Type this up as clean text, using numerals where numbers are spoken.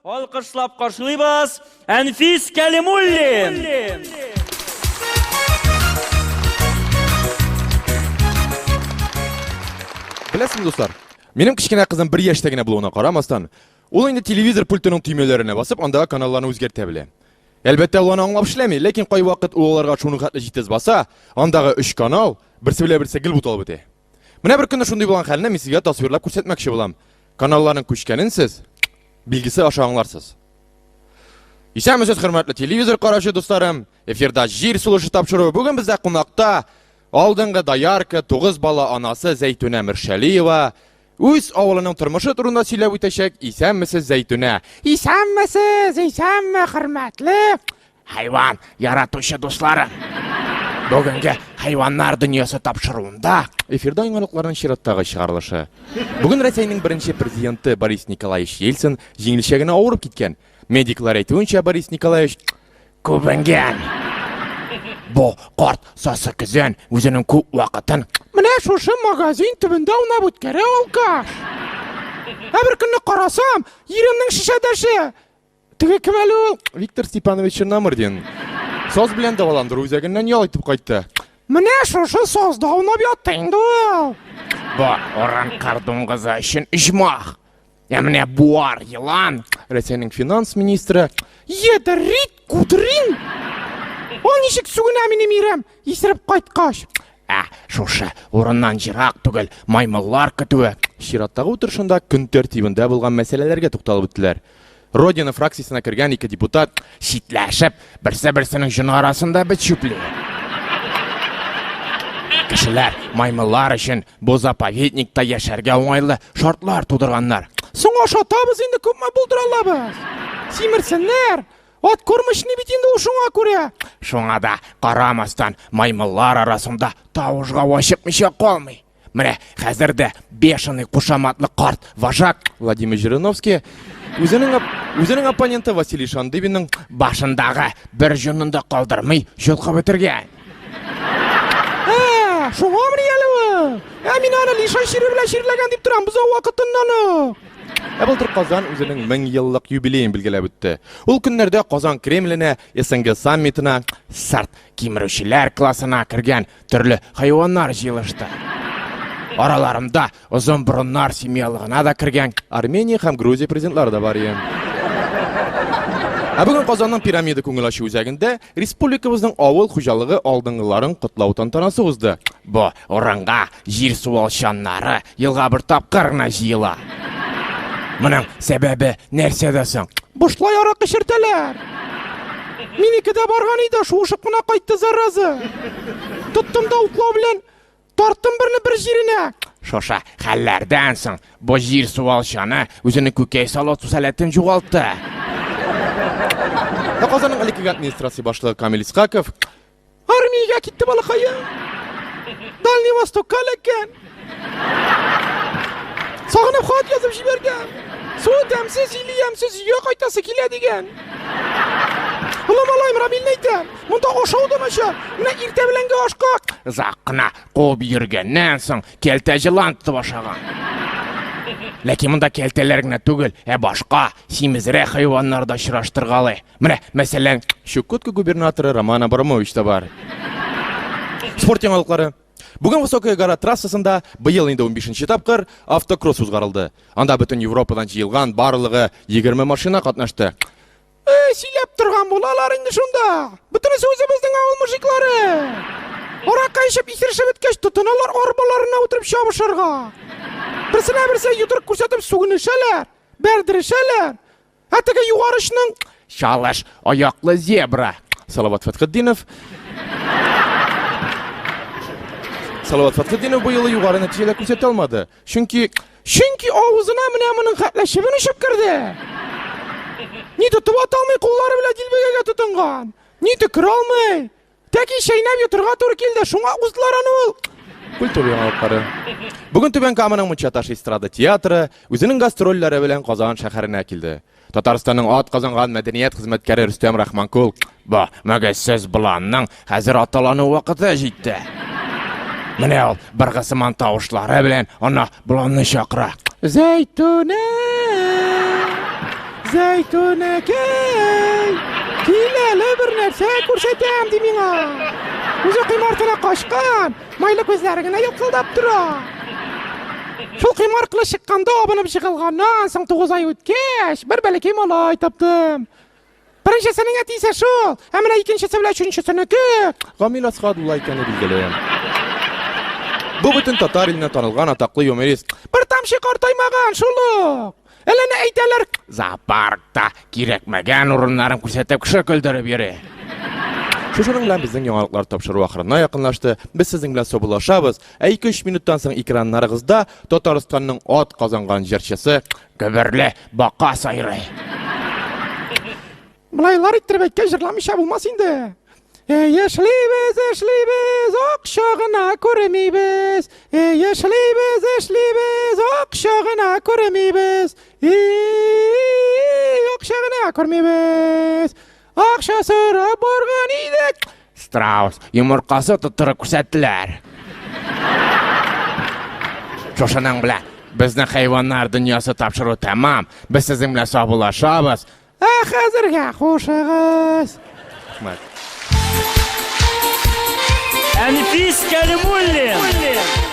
Алкышлап каршылыйбыз Әнфис Кәлимуллин! Беләсезме, дуслар, минем кечкенә кызым бер яшьтә генә булуына карамастан, ул инде телевизор пультының төймәләренә басып, андагы каналларны үзгәртә белә. Әлбәттә, ул аны аңлап эшләми, ләкин кайвакыт ул аларга шуның хәтле җитез баса, андагы өч канал берсе белән берсе гел буталып бетә. Менә бер көнне шундый булган хәлне мин сезгә тасвирлап күрсәтмәкче булам. Каналларның күчкәнен сез билгесе аша аңларсыз. Исәнмесез, хөрмәтле телевизор караучы дусларым. Эфирда Җир сулышы тапшыруы. Бүген бездә кунакта алдынгы доярка, тугыз бала анасы Зәйтүнә Мөршәлиева үз авылының тормышы турында сөйләп үтәчәк. Исәнмесез, Зәйтүнә. Исәнмесез, исәнме, хөрмәтле Хайван яратучы дусларым! Бүгенге Хайваннар дөньясы тапшыруында эфирда яңалыкларның чираттагы чыгарылышы. Бүген Рәсәйнең беренче президенты Борис Николаевич Ельцин җиңелчә генә авырып киткән. Медиклар әйтүенчә, Борис Николаевич күбенгән. Бу карт сасы көзән үзенең күп вакытын менә шушы магазин төбендә уйнап үткәрә, алкаш. Ә бер көнне карасам, иремнең шешәдәше Теге кем әле ул? Виктор Степанович Черномырдин. Саз белән дәваландыру үзәгеннән ял итеп кайтты. Менә шушы сазда аунап ятты инде ул. Бу урын кыр дуңгызы өчен оҗмах. Ә менә буар елан, Рәсәйнең финанс министры Едрит кудрин. Ул ничек сүгенә минем ирем, исереп кайткач. Ә шушы урыннан ерак түгел маймыллар көтүе. Чираттагы утырышында көн тәртибендә булган мәсьәләләргә тукталып үттеләр. Родина фракциясенә кергән ике депутат читләшеп, берсе-берсенең җоны арасында бет чүпли. Кешеләр маймыллар өчен бу заповедникта яшәргә уңайлы шартлар тудырганнар. Соң ашатабыз инде күпме булдыра алабыз. Симерсеннәр. Откормочный бит инде ул шуңа күрә. Шуңа да карамастан, маймыллар арасында тавышга чыкмыйча калмый. Менә хәзер дә бешеный кушаматлы карт вожак Владимир Жириновский үзенең үзенең оппоненты Василий Шандыбинның башындагы бер җонын да калдырмый йолкып бетергән. Ә, шуңамыни әле ул? Ә мин аны лишай чире белән чирләгән дип торам бозау вакытыннан ук. Ә былтыр Казан үзенең 1000 еллык юбилеен билгеләп үтте. Ул көннәрдә Казан Кремленә, СНГ саммитына сырт кимерүчеләр классына кергән төрле хайваннар җыелышты. Араларында озын борыннар семьялыгына да кергән Армения һәм Грузия президентлары да бар иде. Ә бүген Казанның Пирамида күңел ачу үзәгендә республикабызның авыл хуҗалыгы алдынгыларын котлау тантанасы узды. Бу урынга җир суалчаннары елга бер тапкыр гына җыела. Моның сәбәбе нәрсәдә соң? Бушлай аракы эчертәләр. Минеке дә барган иде, шуышып кына кайтты зараза. Тоттым да уклау белән тарттым берне бер җиренә. Шушы хәлләрдән соң бу җир суалчаны үзенең күкәй салу сәләтен югалтты. Ә Казанның элеккеге администрация башлыгы Камил Исхаков Армиягә китте балакаем. Дальний Востокка эләккән. Сагынып хат язып җибәргән. Суы тәмсез, иле ямьсез, өйгә кайтасы килә дигән. Олы малаем Рамилне әйтәм. Монда ашау да начар. Менә иртә беләнге ашка озак кына куып йөргәннән соң кәлтә җылан тотып ашаган. Ләкин монда кәлтәләр генә түгел, ә башка симезрәк хайваннар да очраштыргалый. Менә, мәсәлән, Чукотка губернаторы Роман Абрамович та бар. Спорт яңалыклары. Бүген Высокая гора трассасында быел инде 15 тапкыр автокросс узгарылды. Анда бөтен Европадан җыелган барлыгы 20 машина катнашты. Э, сөйләп торган булалар инде шунда. Бөтенесе үзебезнең авыл мужиклары. Аракы эчеп исерешеп беткәч, тотыналар арбаларына утырып чабышырга. Берсенә берсе йодрык күрсәтеп сүгенешәләр, бәрдерешәләр. Ә теге югары очның чалыш аяклы зебра. Салават Фәтхетдинов. Салават Фәтхетдинов бу юлы югары нәтиҗәләр күрсәтә алмады. Чөнки Чөнки авызына менә моның хәтле чебен очып керде. Ни тотып ата алмый, куллары белән дилбегәгә тотынган. Ни төкерә алмый. Тәки чәйнәп йотырга туры килде, шуңа уздылар аны ул. Культура яңалыклары. Бүген Түбән Каманың Мунчаташ эстрада театры үзенең гастрольләре белән Казан шәһәренә килде. Татарстанның ат казанган мәдәният хезмәткәре Рөстәм Рахманкул Бу мөгезсез боланның хәзер аталану вакыты җитте. Менә ул быргы сыман тавышлары белән ана боланны чакыра. Зәйтүнә! Зәйтүнәкәй, кил әле бер нәрсә күрсәтәм, ди миңа. Үзе койма артына качкан, майлы күзләре генә елкылдап тора. Шул койма аркылы чыкканда абынып җыгылганнан соң 9 ай үткәч, бер бәләкәй малай таптым. Беренчесенең әтисе шул, ә менә икенчесе белән өченчесенеке Гамил Асхадулла икәне билгеле. Бу бөтен татар иленә танылган атаклы юморист. Бер тамчы картаймаган шул ук. Әллә ни әйтәләр. Зоопаркта кирәкмәгән урыннарын күрсәтеп кеше көлдереп йөри. Шушының белән безнең яңалыклар тапшыру ахырына якынлашты. Без сезнең белән саубуллашабыз. Ә 2-3 минуттан соң экраннарыгызда Татарстанның ат казанган җырчысы Гөберле бака сайрый. Болайлар иттереп әйткәч, җырламыйча булмас инде. Эй, эшлибез, эшлибез, акча гына күрмибез. Эй, эшлибез, эшлибез, акча гына күрмибез. Эй, акча гына күрмибез. Акча сорап барган идек. Страус йомыркасы тоттырып күрсәттеләр. Шушының белән безнең хайваннар дөньясы тапшыру тәмам. Без сезнең белән саубуллашабыз. Ә хәзергә хушыгыз. Рәхмәт. Әнфис Кәлимуллин.